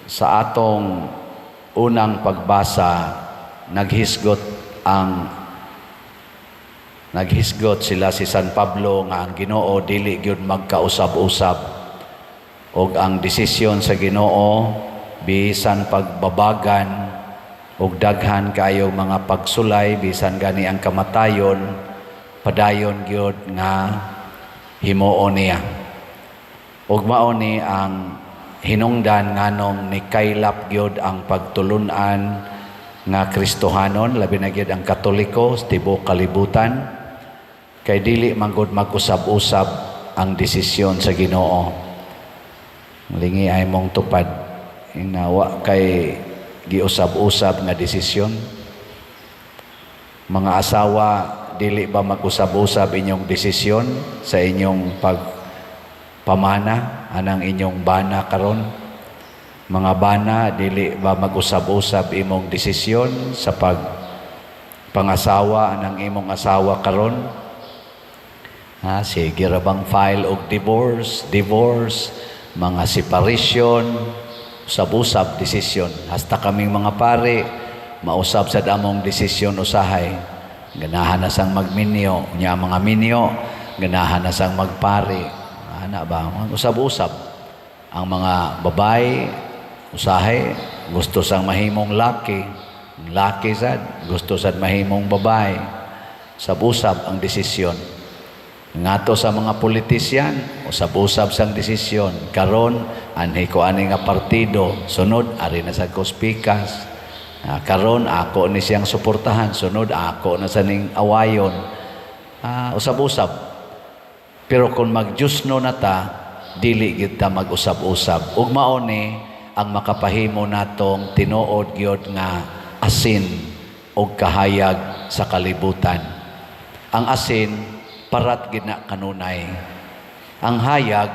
Sa atong unang pagbasa, naghisgot sila si San Pablo nga ang Ginoo dili gyud magkausab-usab og ang desisyon sa Ginoo, bisan pagbabagan og daghan kayo mga pagsulay, bisan gani ang kamatayon, padayon gyud nga himuon niya. Ug mao ni ang hinungdan nganong ni kaylap gyud ang pagtulun-an nga Kristohanon, labi na gyud ang Katoliko sa tibuok kalibutan, kay dili man gud mag-usab-usab ang desisyon sa Ginoo. Lingi ay mong tupad inawa kay giusab-usab nga desisyon. Mga asawa, dili ba mag-usab-usab inyong desisyon sa inyong pagpamana anang inyong bana karon? Mga bana, dili ba mag-usab-usab imong desisyon sa pag pangasawa anang imong asawa karon? Ha, sige ra bang file og divorce, divorce, mga separation, usab-usab desisyon. Hasta kaming mga pare, mausab sa among desisyon usahay. Ganahan na sang magminyo, nya mga minyo, ganahan na sang magpari. Ana ba? Usab-usab. Ang mga babae, usahay, gusto sang mahimong laki. Laki sad, gusto sad mahimong babae. Usab-usab ang desisyon. Ngadto sa mga politisyan, usab-usab sang desisyon. Karon, anhi ko ani nga partido, sunod ari na sa ko pikas. Karon ako ni siyang suportahan, sunod ako na sa ning awayon. Usab-usab. Pero kung mag-Diyosno na ta, dili gyud ta mag-usab-usab. Ug mao ni ang makapahimo natong tinuod gyud nga asin og kahayag sa kalibutan. Ang asin parat gina kanunay. Ang hayag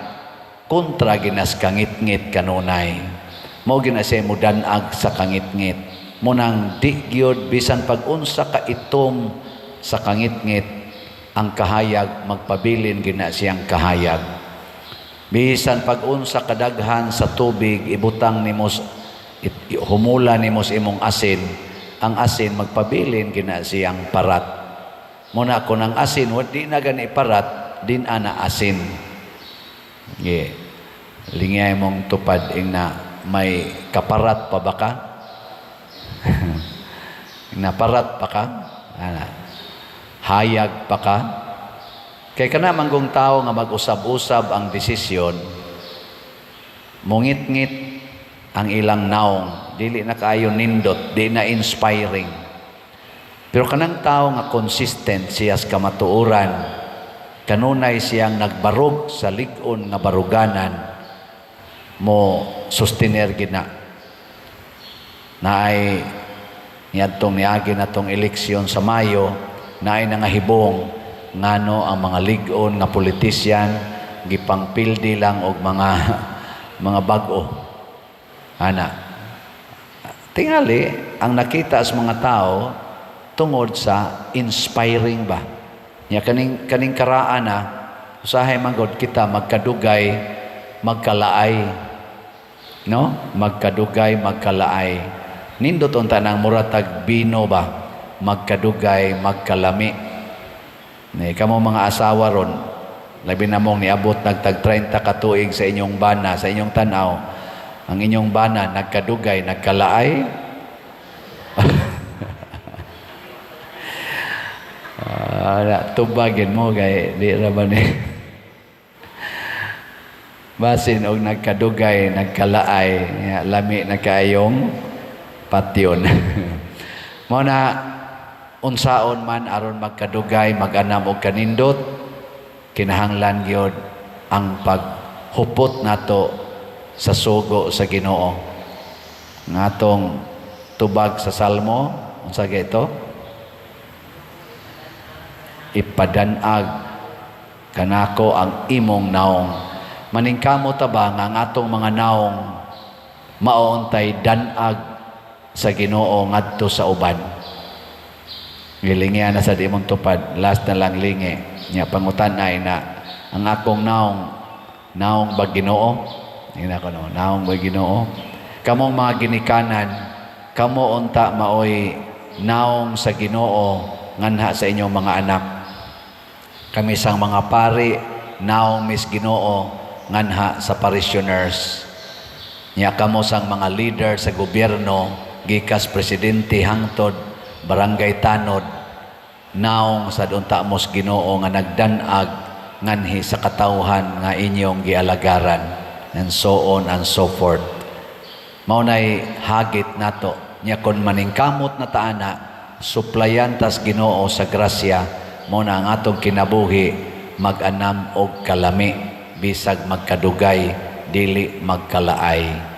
kontra ginas kangitngit kanunay. Mao gina siya mudanag sa kangitngit. Munang di gyud, bisan pag-unsa ka itom sa kangitngit, ang kahayag magpabilin gina siyang kahayag. Bisan pag-unsa kadaghan sa tubig ibutang nimo humula nimo sa imong asin, ang asin magpabilin gina siyang parat. Muna kung ang asin wa di na gani parat, din ana asin. Ye. Lingay mong tupad ing na may kaparat pa ba ka? Naparat pa ka? Ana. Hayag pa ka? Kay kana manggong tao nga mag-usab-usab ang desisyon, mungit-ngit ang ilang naong, dili na kaayo nindot, di na inspiring. Pero kanang tao nga consistent siya sa kamatuoran, kanunay siyang nagbarog sa lig-on nga baruganan, mo sustenir gina. Naay niadtong niagi natong eleksyon sa Mayo, naay nangahibong ngano ang mga lig-on nga politisyan gipangpildi lang og mga bag-o. Ana. Tingali ang nakita sa mga tao tungod sa inspiring ba. Nya kaning kaning karaan na usahay man gud kita magkadugay magkalaay. No? Magkadugay magkalaay. Nindot unta nang muratag bino ba? Magkadugay magkalami. Ni kamo mga asawa ron, labi na mong niabot nagtag 30 ka tuig sa inyong bana, sa inyong tanaw. Ang inyong bana nagkadugay nagkalaay. Ah, tubagin mo kay di ra ba ni basin og nagkadugay nagkalaay ya, lami na kaayong patyon. Mao na unsaon man aron magkadugay mag-anam og kanindot, kinahanglan gyud ang paghupot nato sa sugo sa Ginoo. Ngatong tubag sa Salmo, unsa gyud ito? Ipadanag kanako ang imong naong. Maningkamot ta ba nga ang atong mga naong maoontay danag sa Ginoo ngadto sa uban? Gilingyan na sa di mong tupad, last na lang lingi. Nya pangutan ay na ang akong naong, naong ba Ginoo? Tingnan ko no, naong ba Ginoo? Kamong mga ginikanan, kamo unta maoy naong sa Ginoo nganha sa inyong mga anak. Kami sang mga pari, naong mis Ginoo nganha sa parishioners. Nya kamo sang mga leader sa gobyerno, gikas presidente hangtod barangay tanod, naong sad unta mos Ginoo nga nagdan-ag nganhi sa katawhan nga inyong gialagaran, and so on and so forth. Mao nay hagit nato. Nya kon maningkamot na ta ana, suplayan tas Ginoo sa grasya, mao na ang atong kinabuhi mag-anam og kalami, bisag magkadugay dili magkalaay.